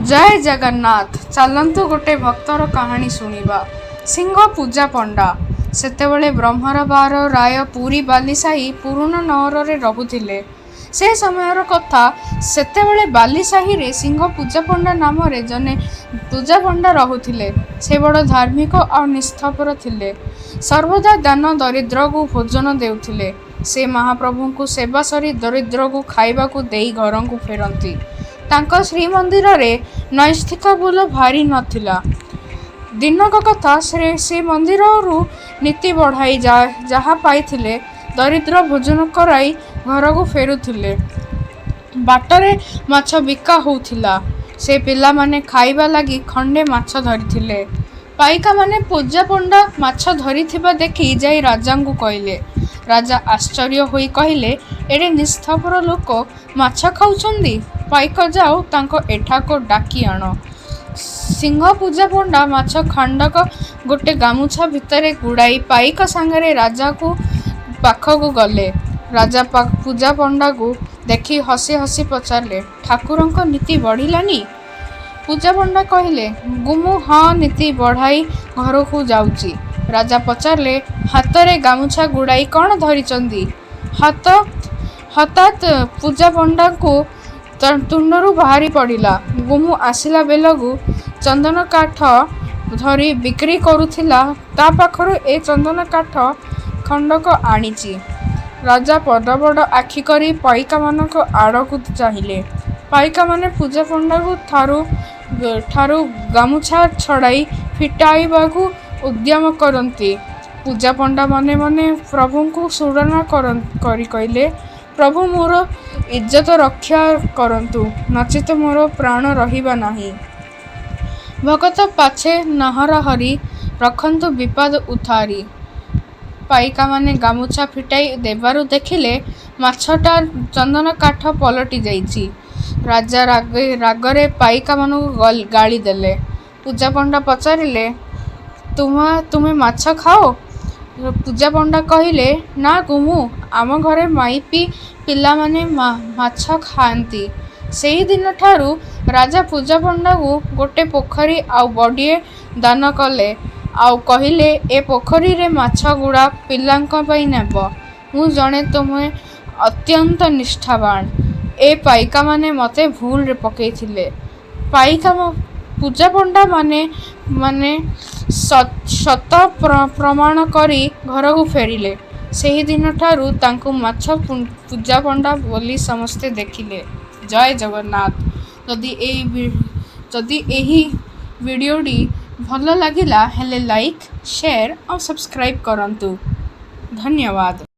ଜୟ ଜଗନ୍ନାଥ। ଚାଲନ୍ତୁ ଗୋଟେ ଭକ୍ତର କାହାଣୀ ଶୁଣିବା। ସିଂହ ପୂଜାପଣ୍ଡା। ସେତେବେଳେ ବ୍ରହ୍ମରବାର ରାୟ ପୁରୀ ବାଲିସାହି ପୁରୁଣା ନଅରରେ ରହୁଥିଲେ। ସେ ସମୟର କଥା। ସେତେବେଳେ ବାଲିସାହିରେ ସିଂହ ପୂଜାପଣ୍ଡା ନାମରେ ଜଣେ ପୂଜାପଣ୍ଡା ରହୁଥିଲେ। ସେ ବଡ଼ ଧାର୍ମିକ ଆଉ ନିଷ୍ଠାପର ଥିଲେ। ସର୍ବଦା ଦାନ ଦରିଦ୍ରଙ୍କୁ ଭୋଜନ ଦେଉଥିଲେ। ସେ ମହାପ୍ରଭୁଙ୍କ ସେବା ସାରି ଦରିଦ୍ରଙ୍କୁ ଖାଇବାକୁ ଦେଇ ଘରକୁ ଫେରନ୍ତି। ତାଙ୍କ ଶ୍ରୀମନ୍ଦିରରେ ନୈଷ୍ଠିକ ଫୁଲ ବାହାରି ନ ଥିଲା। ଦିନକ କଥା, ସେ ମନ୍ଦିରରୁ ନୀତି ବଢ଼ାଇ ଯାହା ପାଇଥିଲେ, ଦରିଦ୍ର ଭୋଜନ କରାଇ ଘରକୁ ଫେରୁଥିଲେ। ବାଟରେ ମାଛ ବିକା ହେଉଥିଲା। ସେ ପିଲାମାନେ ଖାଇବା ଲାଗି ଖଣ୍ଡେ ମାଛ ଧରିଥିଲେ। ପାଇକମାନେ ପୂଜାପଣ୍ଡା ମାଛ ଧରିଥିବା ଦେଖି ଯାଇ ରାଜାଙ୍କୁ କହିଲେ। ରାଜା ଆଶ୍ଚର୍ଯ୍ୟ ହୋଇ କହିଲେ, "ଏଡ଼େ ନିଷ୍ଠାପର ଲୋକ ମାଛ ଖାଉଛନ୍ତି! ପାଇକ ଯାଅ, ତାଙ୍କୁ ଏଠାକୁ ଡାକି ଆଣ।" ସିଂହ ପୂଜାପଣ୍ଡା ମାଛ ଖଣ୍ଡକ ଗୋଟେ ଗାମୁଛା ଭିତରେ ଗୁଡ଼ାଇ ପାଇକ ସାଙ୍ଗରେ ରାଜାଙ୍କ ପାଖକୁ ଗଲେ। ରାଜା ପୂଜାପଣ୍ଡାଙ୍କୁ ଦେଖି ହସି ହସି ପଚାରିଲେ, "ଠାକୁରଙ୍କ ନୀତି ବଢ଼ିଲନି?" ପୂଜାପଣ୍ଡା କହିଲେ, "ଗୁମୁ, ହଁ, ନୀତି ବଢ଼ାଇ ଘରକୁ ଯାଉଚି।" ରାଜା ପଚାରିଲେ, "ହାତରେ ଗାମୁଛା ଗୁଡ଼ାଇ କ'ଣ ଧରିଛନ୍ତି?" ହଠାତ୍ ପୂଜାପଣ୍ଡାଙ୍କ ତୁଣ୍ଡରୁ ବାହାରି ପଡ଼ିଲା, "ଗୁମୁ, ଆସିଲା ବେଳକୁ ଚନ୍ଦନକାଠ ଧରି ବିକ୍ରି କରୁଥିଲା, ତା' ପାଖରୁ ଏ ଚନ୍ଦନକାଠ ଖଣ୍ଡକ ଆଣିଚି।" ରାଜା ବଡ଼ ବଡ଼ ଆଖି କରି ପାଇକମାନଙ୍କ ଆଡ଼କୁ ଚାହିଁଲେ। ପାଇକମାନେ ପୂଜାପଣ୍ଡାଙ୍କ ଠାରୁ ଗାମୁଛା ଛଡ଼ାଇ ଫିଟାଇବାକୁ ଉଦ୍ୟମ କରନ୍ତେ, ପୂଜାପଣ୍ଡା ମନେ ମନେ ପ୍ରଭୁଙ୍କୁ ସୁଳନା କରି କହିଲେ, "ପ୍ରଭୁ ମୋର ଇଜ୍ଜତ ରକ୍ଷା କରନ୍ତୁ, ନଚେତ୍ ମୋର ପ୍ରାଣ ରହିବ ନାହିଁ।" ଭକତ ପାଛେ ନାହଁ ହରି, ରଖନ୍ତୁ ବିପଦ ଉଦ୍ଧାରି। ପାଇକମାନେ ଗାମୁଛା ଫିଟାଇ ଦେବାରୁ ଦେଖିଲେ, ମାଛଟା ଚନ୍ଦନକାଠ ପାଲଟି ଯାଇଛି। ରାଜା ରାଗରେ ପାଇକମାନଙ୍କୁ ଗାଳିଦେଲେ। ପୂଜାପଣ୍ଡା ପଚାରିଲେ, "ତୁମେ ମାଛ ଖାଅ?" ପୂଜାପଣ୍ଡା କହିଲେ, "ନା ଗୁମୁ, ଆମ ଘରେ ମାଇପି ପିଲାମାନେ ମାଛ ଖାଆନ୍ତି।" ସେହିଦିନଠାରୁ ରାଜା ପୂଜାପଣ୍ଡାଙ୍କୁ ଗୋଟେ ପୋଖରୀ ଆଉ ବଢ଼େଇ ଦାନ କଲେ, ଆଉ କହିଲେ, "ଏ ପୋଖରୀର ମାଛଗୁଡ଼ା ପିଲାଙ୍କ ପାଇଁ ନେବ। ମୁଁ ଜାଣେ ତୁମେ ଅତ୍ୟନ୍ତ ନିଷ୍ଠାବାନ। ଏ ପାଇକମାନେ ମୋତେ ଭୁଲରେ ପକାଇଥିଲେ।" ପୂଜାପଣ୍ଡା ମନେ ମନେ ସତ ପ୍ରମାଣ କରି ଘରକୁ ଫେରିଲେ। ସେହିଦିନଠାରୁ ତାଙ୍କୁ ମାଛ ପୂଜାପଣ୍ଡା ବୋଲି ସମସ୍ତେ ଡାକିଲେ। ଜୟ ଜଗନ୍ନାଥ। ଯଦି ଏହି ଯଦି ଏହି ଭିଡ଼ିଓଟି ଭଲ ଲାଗିଲା, ହେଲେ ଲାଇକ୍, ସେୟାର ଆଉ ସବସ୍କ୍ରାଇବ୍ କରନ୍ତୁ। ଧନ୍ୟବାଦ।